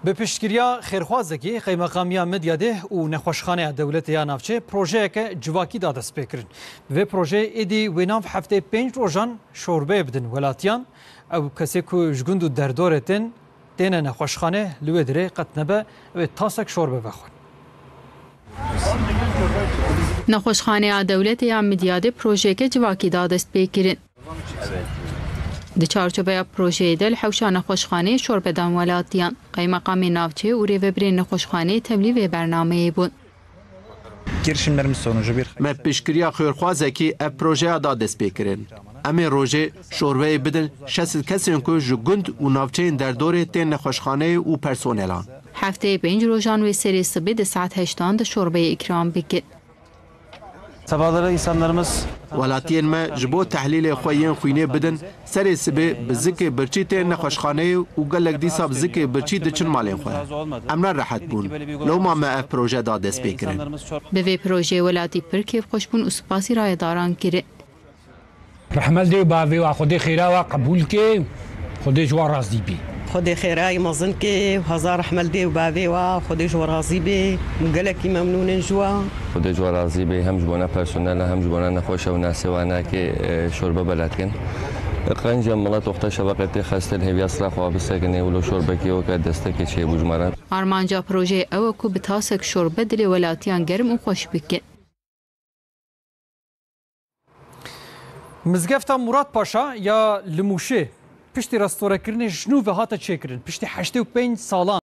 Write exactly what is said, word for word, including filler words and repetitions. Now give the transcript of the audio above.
Bi piştgiriya xêrxwazekî, Qeymeqamiya Midyadê û Nexweşxaneya Dewletê ya Navçê projeyeke civakî da destpêkirin. Bi vê projeyê êdî wê nav heftê pênc rojan şorbeyê bidin welatiyan. Ew kesê ku ji gund û derdorê tên, têne nexweşxane, li wê dirê qet nebe, ew ê tasek şorbe vexwin. Nexweşxaneya Dewletê ya Midyadê projeyeke civakî da destpêkirin. Di çarçoveya projeyê de li hewşa nexweşxaneyê şorbe dan welatiyan. Qeymeqamê navçeyê û rêvebirên nexweşxaneyê tevlî vê bernameyê bûn. Girişimlerimiz sonucu bir Me piştgiriya xêrxwazekî ev projeya da destpêkirin. Em ê rojê şorbeyê bidin şeş sed kesên ku ji gund û navçeyên derdorê tên nexweşxaneyê û personelan. Hefteyê pênc rojan wê serê sibê di saet heştan de şorbeyê îkram bikin. Sabahları insanlarımız Welatiyên me ji bo tehlîlê xwe yên xwînê bidin, serê sibê bi zikê birçî tên nexweşxaneyê û gelek dîsa bi zikê birçî diçin malên xwe. Em ne rehet bûn. Lewma me ev proje da destpêkirin. Bi vê projeyê welatî pir kêfxweş bûn û spasî rayedaran kirin. Rehmet dê û bavê wa Xwedê xêra wa qebûl ke, Xwedê ji wa razî bî. Xwedê xêrayî mezin ke û hezar rehmet dê û bavê wa, Xwedê ji wa razî bê. Gelekî memnûn in ji wa. Xwedê ji wa razî bê, hem ji bona personela, hem ji bona nexweşa û nasê wana ke, e, şorbe bela dikin. Qenc em milet wexta şeveqê tê xestin, hêviya sira xwe bisekine û lo şorbekê weke destekê çêbû ji me re. Armanca projeyê ew e ku bi tasek şorbe dilê welatiyan germ û xweş bikin. Mizgefta Murat Paşa ya li Mûşê piştî restorekirinê ji nû ve hate çêkirin. Piştî heştê û pênc salan.